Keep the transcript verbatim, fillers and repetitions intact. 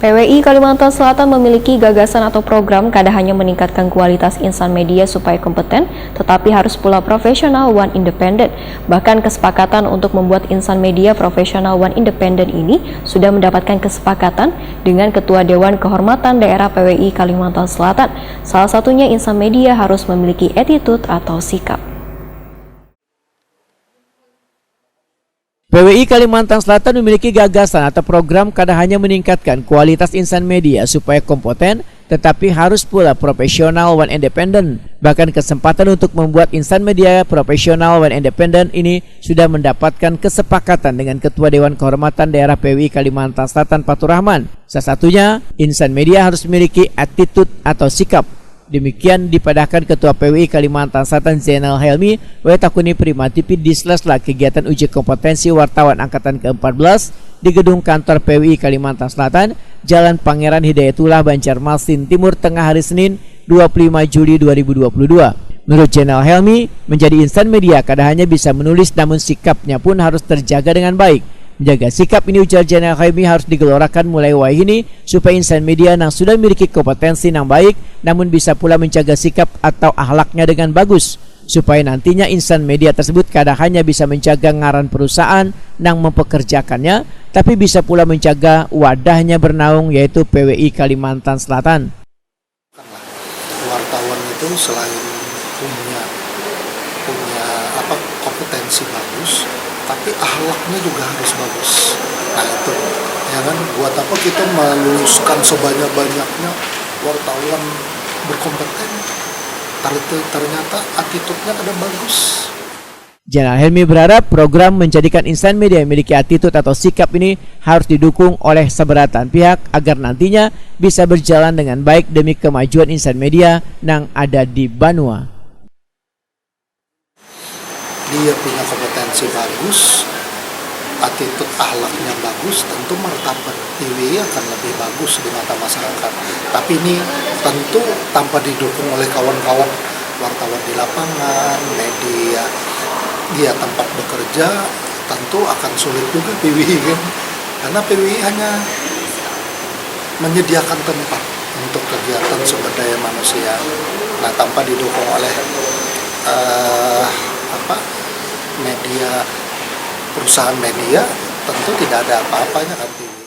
P W I Kalimantan Selatan memiliki gagasan atau program kada hanya meningkatkan kualitas insan media supaya kompeten, tetapi harus pula profesional wan independen. Bahkan kesepakatan untuk membuat insan media profesional wan independen ini sudah mendapatkan kesepakatan dengan Ketua Dewan Kehormatan Daerah P W I Kalimantan Selatan. Salah satunya insan media harus memiliki attitude atau sikap. P W I Kalimantan Selatan memiliki gagasan atau program kada hanya meningkatkan kualitas insan media supaya kompeten, tetapi harus pula profesional wan independen. Bahkan kesempatan untuk membuat insan media profesional wan independen ini sudah mendapatkan kesepakatan dengan Ketua Dewan Kehormatan Daerah P W I Kalimantan Selatan Fatur Rahman. Salah satunya, insan media harus memiliki attitude atau sikap. Demikian dipadahkan Ketua P W I Kalimantan Selatan Zainal Helmi, wae takuni Prima T V di sela-sela kegiatan uji kompetensi wartawan angkatan keempat belas di gedung kantor P W I Kalimantan Selatan, Jalan Pangeran Hidayatullah, Banjarmasin Timur, Tengah, hari Senin, dua puluh lima Juli dua ribu dua puluh dua. Menurut Zainal Helmi, menjadi insan media kada hanya bisa menulis namun sikapnya pun harus terjaga dengan baik. Menjaga sikap ini, ujar Zainal Helmi, harus digelorakan mulai wayahini supaya insan media nang sudah memiliki kompetensi nang baik namun bisa pula menjaga sikap atau ahlaknya dengan bagus, supaya nantinya insan media tersebut kada hanya bisa menjaga ngaran perusahaan nang mempekerjakannya, tapi bisa pula menjaga wadahnya bernaung, yaitu P W I Kalimantan Selatan. Wartawan itu selain punya punya apa kompetensi bagus, tapi ahlaknya juga harus bagus. Nah itu, ya kan, buat apa kita meluluskan sebanyak-banyaknya wartawan berkompeten, ternyata attitude-nya kada bagus. Zainal Helmi berharap program menjadikan insan media memiliki attitude atau sikap ini harus didukung oleh seberatan pihak agar nantinya bisa berjalan dengan baik demi kemajuan insan media nang ada di banua. Dia punya kompetensi bagus, attitude ahlaknya bagus, tentu martabat P W I akan lebih bagus di mata masyarakat. Tapi ini tentu tanpa didukung oleh kawan-kawan wartawan di lapangan, media, dia tempat bekerja, tentu akan sulit juga P W I kan. Karena P W I hanya menyediakan tempat untuk kegiatan sumber daya manusia. Nah, tanpa didukung oleh uh, apa media perusahaan media, tentu tidak ada apa-apanya kan P W I.